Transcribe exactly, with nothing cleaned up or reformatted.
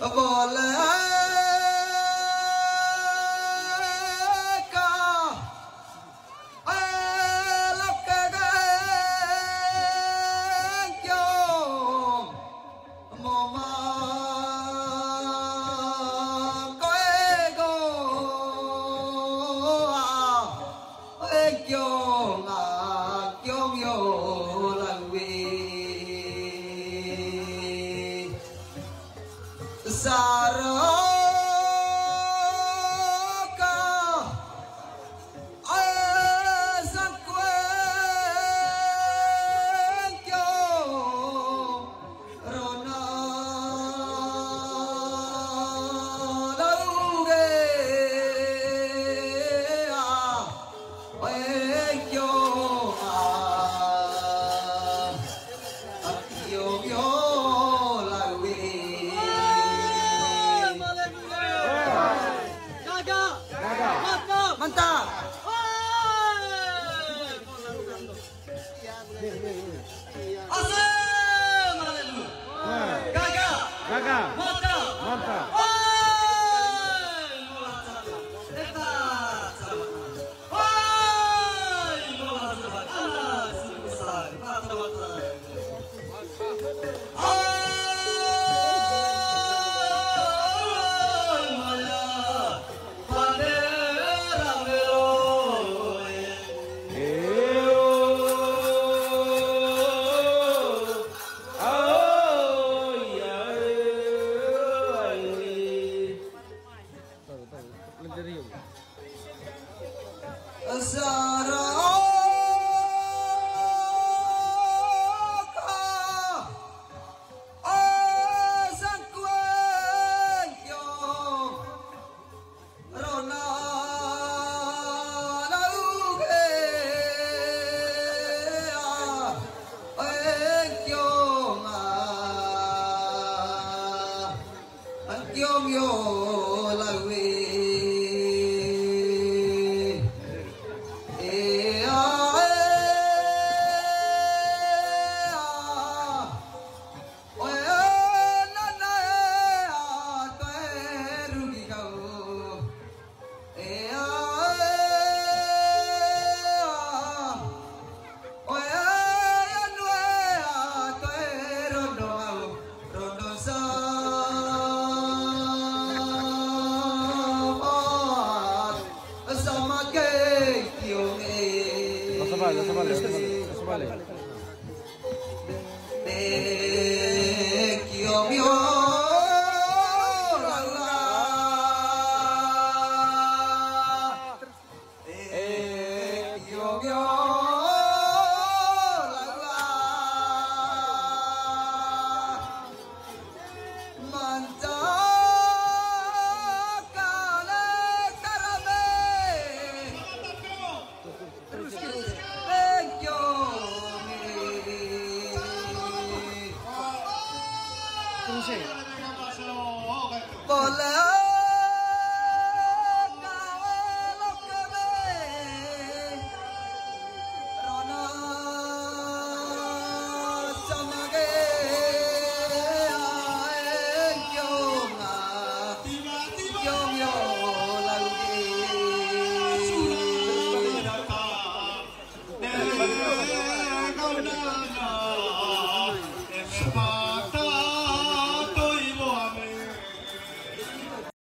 Bole ka, eh, loke deng kiong, mo ma koe go, ah. Ê kiong a kiong yo la wi. Sa rô ka, ê sa kueng kiong. Rona lau ge a, ê kiong a, a kiong yo lau ge. Gaga. Gaga. Mantap. Mantap. Asik, haleluya. Gaga. Gaga. Mantap. Mantap. Woi, luar biasa. Hebat. Woi, luar biasa. Anak sungguh besar. Mantap, mantap. Kiong yo la wi. E a, e a. Oi, e na na, e a, toe rugi kau. E a, e a. Oi, e a, nu e a, toe rondo au, rondo sa, sama ke kiong e. Losa bale, losa bale, losa bale, losa bale. E kiong yo, la la. E kiong yo, la la. Mantap kali tarame. Terus, terus. E kiong yo. Terus, e. Bole ka, e loke be. Rona sama ge, a e kiong a, kiong yo la wi.